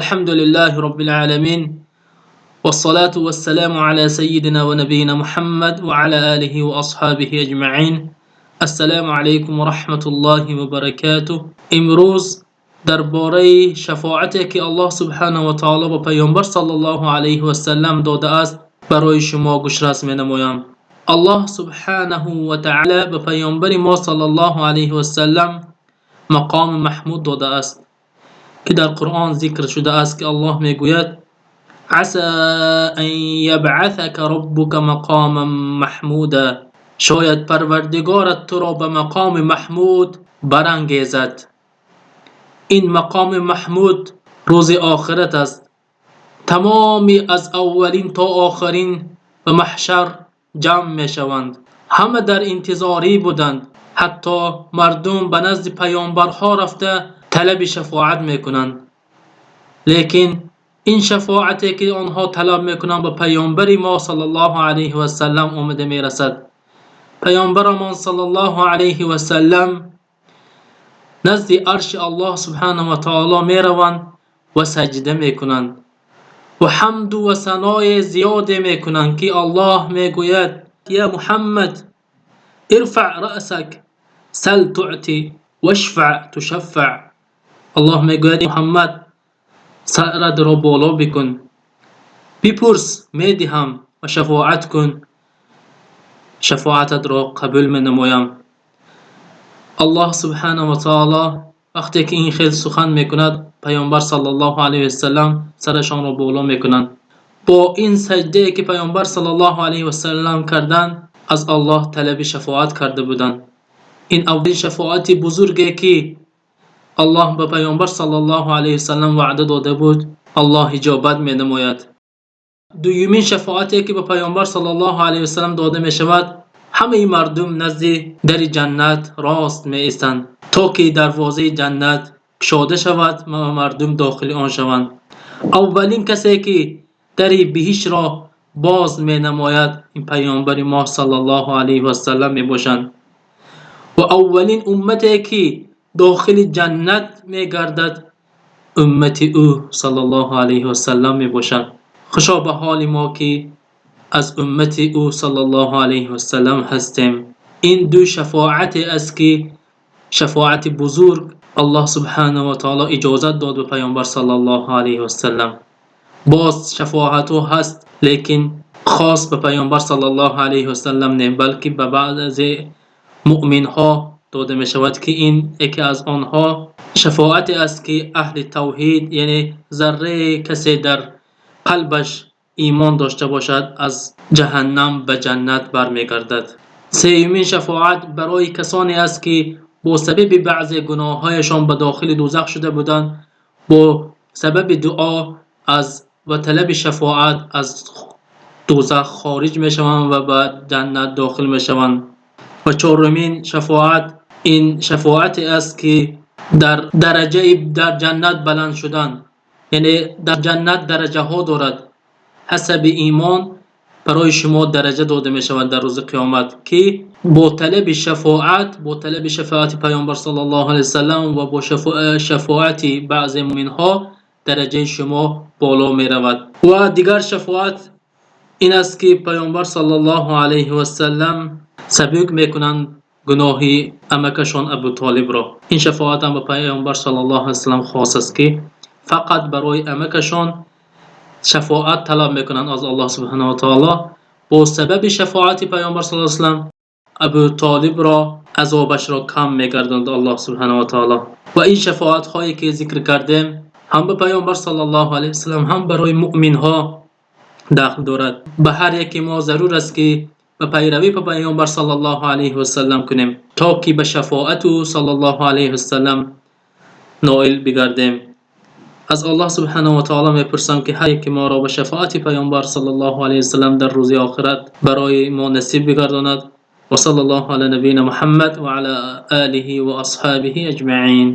الحمد لله رب العالمين، والصلاة والسلام على سيدنا ونبينا محمد وعلى آله وأصحابه أجمعين. السلام عليكم ورحمة الله وبركاته. Имрӯз дар бораи шафоате, ки Аллоҳ субҳанаҳу ва таоло ба Паёмбар саллаллоҳу алайҳи васаллам додааст, барои шумо гӯшрас менамоям. Аллоҳ субҳанаҳу ва таъала ба паёмбари мо саллаллоҳу алайҳи васаллам мақоми маҳмуд додааст, ки дар Қуръон зикр шудааст, ки Аллоҳ мегӯяд: عسى أن يبعثك ربك مقاما محمودا. Шояд Парвардигорат туро ба мақоми маҳмуд барангезад. Ин мақоми маҳмуд рӯзи охират аст. Тамоми аз аввалин то охирин ба маҳшар ҷамъ мешаванд. Ҳама дар интизорӣ буданд. Ҳатто мардум ба назди паёмбарҳо рафта талаби шафоат мекунанд, лекин ин шафоате, ки онҳо талаб мекунанд, ба паёмбари мо саллаллоҳу алайҳи васаллам омада мерасад. Паёмбарамон саллаллоҳу алайҳи васаллам назди арши Аллоҳ субҳанаҳу ва таоло мераванд ва саҷда мекунанд ва ҳамду ва санои зиёде мекунанд, ки Аллоҳ мегӯяд: يا محمد، ارفع رأسك، سل تعط، واشفع تشفع. Аллоҳ мегӯяд: Муҳаммад, саратро боло бикун, бипурс, медиҳам, ва шафоат кун, шафоататро қабул менамоям. Аллоҳ субҳанаҳу ва таоло вақте ки ин хел сухан мекунад, Паёмбар саллаллоҳу алайҳи васаллам сарашонро боло мекунанд. Бо ин саҷдае, ки Паёмбар саллаллоҳу алайҳи васаллам карданд, аз Аллоҳ талаби шафоат карда буданд. Ин аввалин шафоати бузурге, ки Аллоҳ ба Паёмбар саллаллоҳу алайҳи васаллам ваъда дода буд, Аллоҳ иҷобат менамояд. Дуюмин шафоате, ки ба Паёмбар саллаллоҳу алайҳи васаллам дода мешавад: ҳамаи мардум назди дари ҷаннат рост меистанд, то ки дарвозаи ҷаннат кушода шавад ва мардум дохили он шаванд. Аввалин касе, ки дари биҳиштро боз менамояд, ин паёмбари мо саллаллоҳу алайҳи васаллам мебошанд ва аввалин уммате, ки дохили ҷаннат мегардад, уммати ӯ саллаллоҳу алайҳи васаллам мебошанд. Хушо ба ҳоли мо, ки аз уммати ӯ саллаллоҳу алайҳи васаллам ҳастем. Ин ду шафоате аст, ки шафоати бузург Аллоҳ субҳанаҳу ва таоло иҷозат дод ба Паёмбар саллаллоҳу алайҳи васаллам. Боз шафоатҳо ҳаст, лекин хос ба Паёмбар саллаллоҳу алайҳи васаллам не, балки ба баъзе муъминҳо дода мешавад, ки ин яке аз онҳо шафоате аст, ки аҳли тавҳид, яъне заррае касе дар қалбаш имон дошта бошад, аз ҷаҳаннам ба ҷаннат бармегардад. Сеюмин шафоат барои касоне аст, ки бо сабаби баъзе гуноҳҳояшон ба дохили дӯзах шуда буданд. Бо сабаби дуо аз ва талаби шафоат аз дӯзах хориҷ мешаванд ва ба ҷаннат дохил мешаванд. Ва чорумин шафоат ин шафоате аст, ки дар дараҷаи дар ҷаннат баланд шудан, яъне дар ҷаннат дараҷаҳо дорад. Ҳасаби имон барои шумо дараҷа дода мешавад дар рӯзи қиёмат, ки бо талаби шафоат, бо талаби шафоати Паёмбар саллаллоҳу алайҳи васаллам ва бо шафоати баъзе муъминҳо дараҷаи шумо боло меравад. Ва дигар шафоат ин аст, ки Паёмбар саллаллоҳу алайҳи васаллам сабук мекунанд гуноҳи амакашон Абутолибро. Ин шафоат ҳам ба Паёмбар саллаллоҳу алайҳи васаллам хос аст, ки фақат барои амакашон шафоат талаб мекунанд аз Аллоҳ субҳанаҳу ва таоло. Бо сабаби шафоати Паёмбар саллаллоҳу алайҳи васаллам Абутолибро азобашро кам мегардонад Аллоҳ субҳанаҳу ва таоло. Ва ин шафоатҳое, ки зикр кардем, ҳам ба Паёмбар саллаллоҳу алайҳи васаллам, ҳам барои муъминҳо дахл дорад. Ба ҳар яке мо зарур аст, ки ба пайравӣ ба Паёмбар саллаллоҳу алайҳи васаллам кунем, то ки ба шафоату саллаллоҳу алайҳи васаллам ноил бигардем. Аз Аллоҳ субҳанаҳу ва таоло мепурсам, ки ҳар яке моро ба шафоати Паёмбар саллаллоҳу алайҳи васаллам дар рӯзи охират барои мо насиб бигардонад. وصلى الله على نبينا محمد وعلى آله وأصحابه أجمعين.